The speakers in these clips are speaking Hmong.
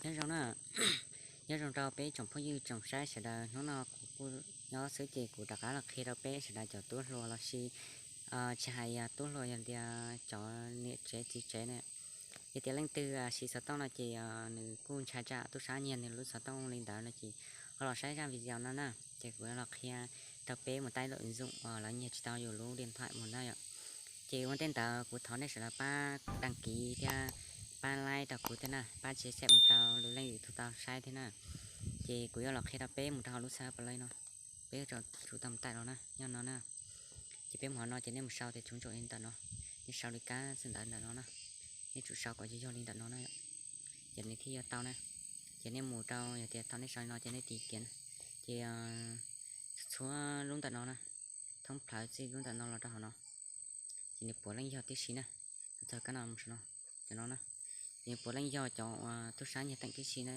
Nyob zoo na, nyob zoo rau peb tsoom phooj ywg tsoom saib sawv daws. Hnub no kuv kuj nyob xwb ces kuv rov qab los qhia rau peb sawv daws cov tub hluas los sis tsis hais yog tub hluas yog tias cov niam tsev txiv tsev na, yog tias leej twg siv xov tooj no ces nws kuj ntshai tsam tub sab nyiag nws lub xov tooj li ntawd no ces ho los saib zaj video no na, ces kuv los qhia rau peb mus tab lawm zoom uas lawv nyiag tsis tau yus lub điện thoại mus na yom. Ces ua ntej ntawd kuv thov nej sawv daws pab đăng ký thiab pab like rau kuv thiab na, pab chia sẻ mus rau lwm leej lwm tus tau saib thiab na. Ces kuv yuav los qhia rau peb mus rau hauv lub Xav Play no, peb yuav tsum tau mus tải los na, nyob no na. Ces peb mus hauv no ces nej mus sau tias Trúng Thưởng li ntawm no, nej sau li kab xwb ntawd ntawm no na, nej tsum sau kom yog yog li ntawm no na yom, ces nws thiaj yuav tau na. Ces nej mus rau yog tias thaum nej sau li no ces nej tìm kiếm na, ces txhua lub ntawm no na, thoob plaws txij lub ntawm no los rau hauv no, ces nws puav leej yog tib si na. Txog kab no mus saum no, cov no na, ces nws puav leej yog cov uas tub sab nyiag teem tib si na.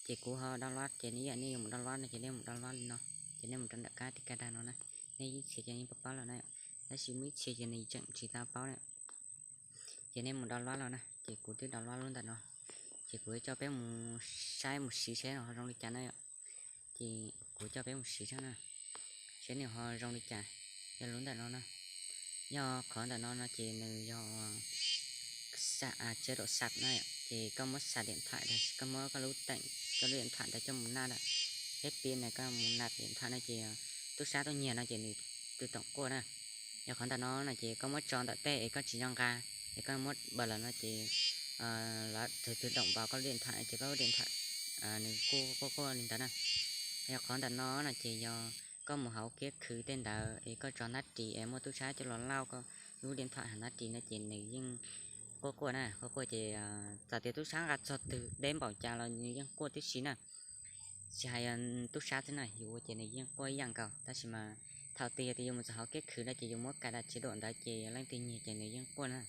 Ces kuv ho download ces nej ib yam nej yuav mus download no ces nej mus download li no, ces nej mus rau ntawm kab tiv kab dag no na, nej ib txhia ces yeej paub paub lawm na, tab sis muaj ib txhia ces nws tseem tsis tau paub na. Ces nej mus download los na, ces kuv twb download lub ntawm no, ces kuv coj peb mus saib mus siv seb nws ho zoo li cas na yom. Ces kuv coj peb mus siv saib na, seb nws ho zoo li cas. Yog lub ntawm no na, yog qhov ntawm no no ces nws yog chế độ sạc na, ces koj muab sạc điện thoại los sis koj muab koj lub teem, koj lub điện thoại ntawd coj mus naj lawm, peb pib na koj mus nạp điện thoại no ces tub sab tuaj nyiag no ces nws tự động quaj na. Yog qhov ntawm no no ces koj muab tso ntawm tej es koj tsis nco nqa, es koj muab bật lawm no ces lawv tự động vào koj lub điện thoại ces koj lub điện thoại nws kuj quaj quaj li ntawd na. Yog qhov ntawm no no ces yog koj mus hauv kiab khwv tej ntawd es koj tso hnab ris es muaj tub sab coj los lauj koj lub điện thoại hauv hnab ris no ces nws yeej quaj quaj na, quaj quaj ces txawm tias tub sab nqa txog twg deb npaum cas los nws yeej quaj tib si na. Tsis hais tub sab xwb na, yus ua ces nws yeej quaj ib yam nkaus, tab sis mas thaum twg yog tias yus mus txog hauv kiab khwv no ces yus muab cài đặt chế độ ntawd ces leej twg nyiag ces nws yeej quaj na.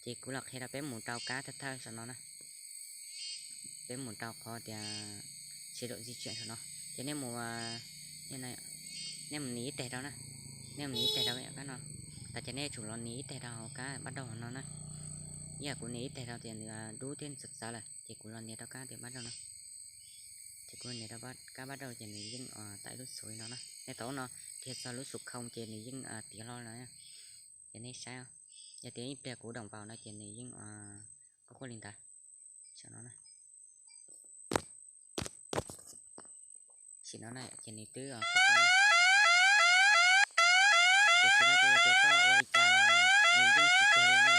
Ces kuv los qhia rau peb mus rau kab thawj thawj saum no na, peb mus rau qhov tias chế độ di chuyển saum no, ces nej mus, nej mus nias ib teg rau na, nej mus nias ib teg rau kab no, tas ces nej tsum los nias ib teg rau hauv kab bắt đầu no na. Ib yam kuv nias ib teg rau ces nws dub thiab txawv txawv lawm ces kuv los nias rau kab tias bắt đầu no. Ces kuv nias rau kab bắt đầu ces nws yeej tải lub xu li no na, nej tau no, thiaj txog lub xu không ces nws yeej tiav hlo lawm. Ces nej saib, yog tias ib pliag kuv đồng vào no ces nws yeej quaj quaj li ntawd. Saum no na, sim no na ces nws twb quaj quaj. Ces sim no ces yog tias koj ua li cas los nws yeej tsis tuag li na.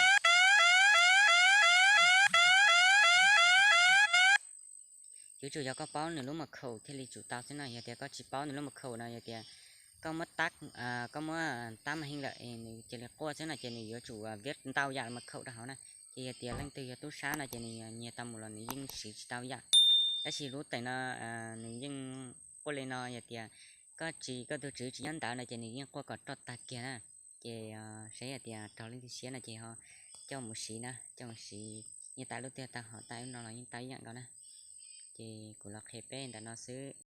Yuav tsum yog koj paub nws lub mật khẩu thiaj li tsum tau xwb no, yog tias koj tsis paub nws lub mật khẩu no yog tias koj muab tab, koj muab tab màn hình lawm es nws cia li quaj xwb no ces nws yuav tsum viết ntau yam mật khẩu rau hauv na. Ces yog tias leej twg yog tub sab no ces nws nyiag tau mus los nws yeej siv tsis tau yam. Tab sis lub teem no nws yeej quaj li no, yog tias koj tsis, koj tus tswv tsis nyob ntawd no ces nws yeej quaj kom roj tag kiag na. Ces saib yog tias raug leej twg siab no ces ho coj mus siv na, coj mus siv, yeej tau lub twg tau, ho tau lub no los yeej tau ib yam nkaus na. Ces kuv los qhia peb ntawm no xwb.